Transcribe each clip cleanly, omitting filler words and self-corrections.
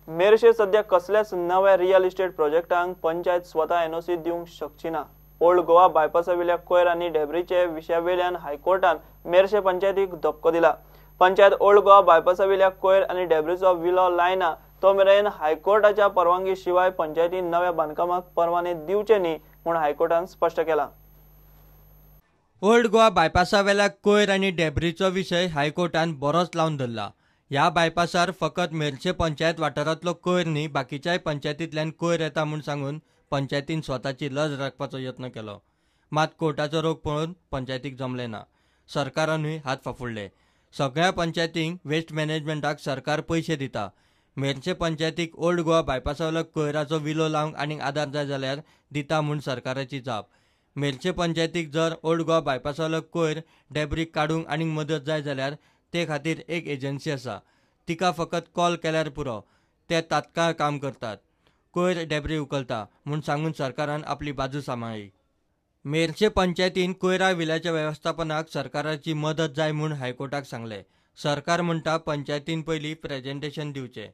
मेरशे सध्या कसल्याच नव्या रियल इस्टेट प्रोजेक्टांक पंचायत स्वता एनओसी दिवंक शकची ना. ओल्ड गोवा बायपासावेल्या कोयर आनी डेब्रीचे विशयावेल्यान हायकोर्टान मेरशे पंचायतीक धपको दिला. पंचायत ओल्ड गोवा बायपासावेल्या कोयर आनी डेब्रीचो विलो लायना तो मेरेन हायकोर्टाच्या परवानगी शिवाय पंचायतीन नव्या बांदकामाक परवाने दिवचे न्ही म्हूण हायकोर्टान स्पश्ट केला. ओल्ड गोवा बायपासावेल्या कोयर आनी डेब्रीचो विशय हायकोर्टान बरोच लावन धरला. ह्या बायपासार फकत मेरशे पंचायत वाठारांतलो कोयर न्ही, बाकीच्याय पंचायतींतल्यान कोयर येता म्हूण सांगून पंचायतीन स्वताची लज राखपाचो यत्न केलो. मात कोर्टाचो रोग पळोवन पंचायतीक जमलें ना. सरकारानूय हात फाफुडले. सगळ्या पंचायतींक वेस्ट मॅनेजमेंटाक सरकार पयशे दिता. मेरशे पंचायतीक ओल्ड गोवा बायपासावेलो कोयराचो विलो लावंक आनीक आदार जाय जाल्यार दिता म्हूण सरकाराची जाप. मेरशे पंचायतीक जर ओल्ड गोवा बायपासावेलो कोयर डेब्री काडूंक आनीक मदत जाय जाल्यार ते खातीर एक एजन्सी आसा, तिका फकत कॉल केल्यार पुरो, ते तात्काळ काम करतात, कोयर डेब्री उखलता म्हूण सांगून सरकारान आपली बाजू सांबाळ्ळी. मेरशे पंचायतीन कोयरा विल्याच्या वेवस्थापनाक सरकाराची मदत जाय म्हूण हायकोर्टाक सांगलें. सरकार म्हणटा पंचायतीन पयलीं प्रेजेंटेशन दिवचें.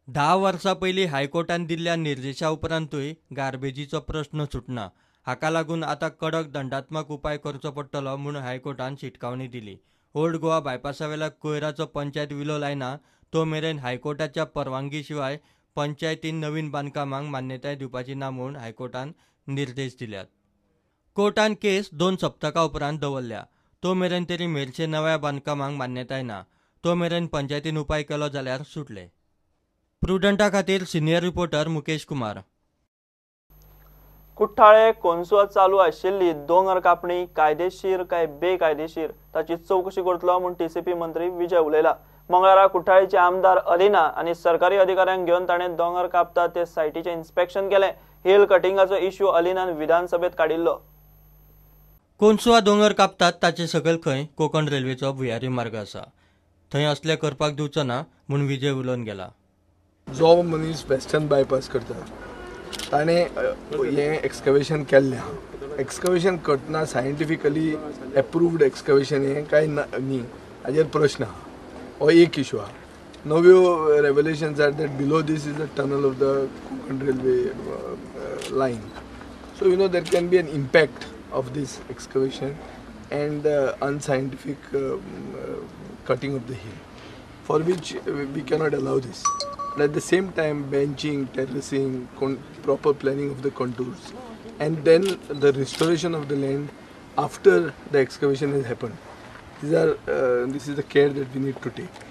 10 वर्सां पयलीं हायकोर्टान दिल्ल्या निर्देशा उपरांतूय गार्बेजीचो प्रश्न सुटना. हाका लागून आतां कडक दंडात्मक उपाय करचो पडटलो म्हूण हायकोर्टान शिटकावणी दिली. ओल्ड गोवा बायपासावेल्या कोयराचो पंचायत विलो लायना तो मेरेन हायकोर्टाच्या परवानगी शिवाय पंचायतीन नवीन बांदकामांक मान्यताय दिवपाची ना म्हूण हायकोर्टान निर्देश दिल्यात. कोर्टान केस 2 सप्तकां उपरांत दवरल्या. तो मेरेन तरी मेरशे नव्या बांदकामांक मान्यताय ना. तो मेरेन पंचायतीन उपाय केलो जाल्यार सुटले. प्रुडंटा खातीर सिनियर रिपोर्टर मुकेश कुमार. कुठ्ठाळे कोनसुआ चालू आशिल्ली दोंगर कापणी कायदेशीर काय बेकायदेशीर ताची चौकशी करतलो म्हूण टीसीपी मंत्री विजय उलयला. मंगळारा कुठ्ठाळेचे आमदार अलिना आनी सरकारी अधिकाऱ्यांक घेवन ताणें दोंगर कापता ते सायटीचें इन्स्पेक्शन केलें. हिल कटिंगाचो इश्यू अलिनान विधानसभेत काडिल्लो. कोनसुआ दोंगर कापतात ताचे सकयल खंय कोंकण रेल्वेचो भुयारी मार्ग आसा, थंय असले करपाक दिवचो ना म्हूण विजय उलोवन गेला. जो मनीस वेस्टर्न बायपास करता ताणें हें एक्सकवेशन केल्लें आहा. एक्सकवेशन करतना सायंटिफिकली एप्रूव्ड एक्सकवेशन हें कांय न्ही हाजेर प्रश्न आहा. हो एक इशू आहा. नव्यो revelations are that below this is the tunnel of the Konkan railway line. So you know there can be an impact of this excavation and unscientific cutting of the hill, for which we cannot allow this. But at the same time, benching, terracing, proper planning of the contours, and then the restoration of the land after the excavation has happened. These are this is the care that we need to take,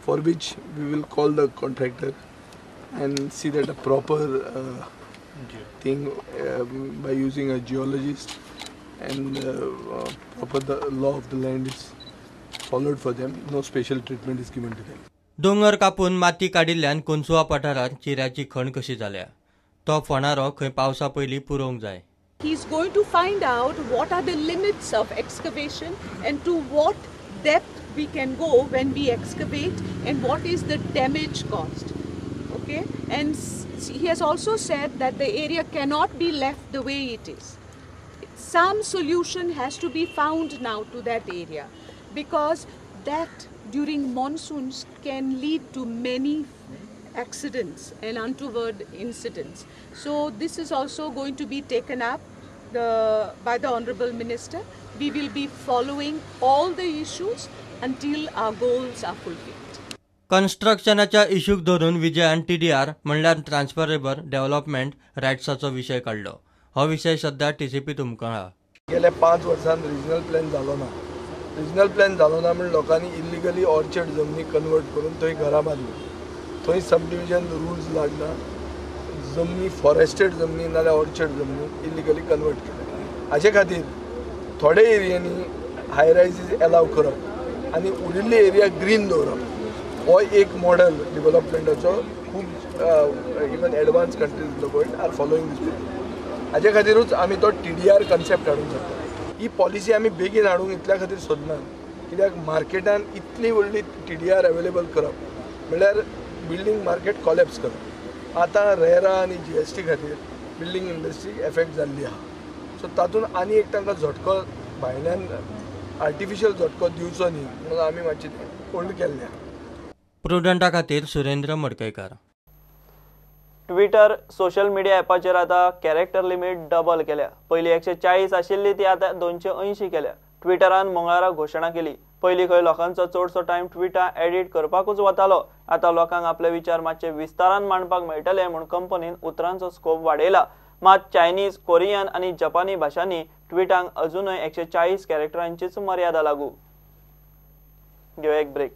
for which we will call the contractor and see that a proper thing by using a geologist and proper the law of the land is followed for them. No special treatment is given to them. दोंगर कापून माती काडिल्ल्यान कोनसुआ पठारार चिऱ्याची खण कशी जाल्या, तो फोणारो खंय पावसा पयलीं पुरोवंक जाय. He is going to find out what are the limits of excavation and to what depth we can go when we excavate and what is the damage caused. Okay, and he has also said that the area cannot be left the way it is. Some solution has to be found now to that area, because that during monsoons can lead to many accidents and untoward incidents. So this is also going to be taken up by the Honorable Minister. We will be following all the issues until our goals are fulfilled. कन्स्ट्रक्शनाच्या इश्यूक धरून विजयान TDR म्हणल्यार transferable development रायट्साचो विशय काडलो. हो विशय सध्या TCP तुमकां. गेल्या 5 वर्सांत रिजनल प्लॅन जालो ना. रिजनल प्लॅन जालो ना म्हण लोकांनी इल्लिगली ऑर्चर्ड जमनी कन्वर्ट करून थंय घरां बांदली. थंय सबडिविजन रुल्स लागना, जमनी फॉरेस्टेड जमनी नाल्यार ऑर्चर्ड जमनी इल्लिगली कन्वर्ट केल्या. हाचे खातीर थोडे एरियांनी हाय रायजीस एलाव करप आनी उरिल्ली एरिया ग्रीन दवरप हो एक मॉडल डेव्हलपमेंटाचो खूब even advance countries in the world are following this model. हाचे खातीरूच आमी तो TDR concept हाडूंक शकता. ही पॉलिसी आमी बेगीन हाडूंक इतल्या खातीर सोदना, कित्याक मार्केटान इतली व्हडली TDR available करप म्हणल्यार बिल्डींग मार्केट कॉलेप्स करप. आतां रेरा आनी GST खातीर बिल्डींग इंडस्ट्री एफेक्ट जाल्ली आहा. सो तातूंत आनी एक तांकां झटको भायल्यान आर्टिफिशियल झटको दिवचो न्ही म्हणून आमी मातशें होल्ड केल्लें आहा. प्रुडंटा खातीर Surendra Madkaikar. Twitter social media ॲपाचेर आतां कॅरेक्टर लिमीट डबल केल्या. पयलीं 140 आशिल्ली ती आतां 280 केल्या. ट्विटरान मंगळारा घोशणा केली. पयलीं खंय लोकांचो चडसो टायम ट्विटा एडिट करपाकूच वतालो. आतां लोकांक आपले विचार मातशे विस्तारान मांडपाक मेळटले म्हूण कंपनीन उतरांचो स्कोप वाडयला. मात चायनीज, कोरियन आनी जपानी भाशांनी ट्विटांक अजूनय 140 कॅरेक्टरांचीच मर्यादा लागू. घेवया एक ब्रेक.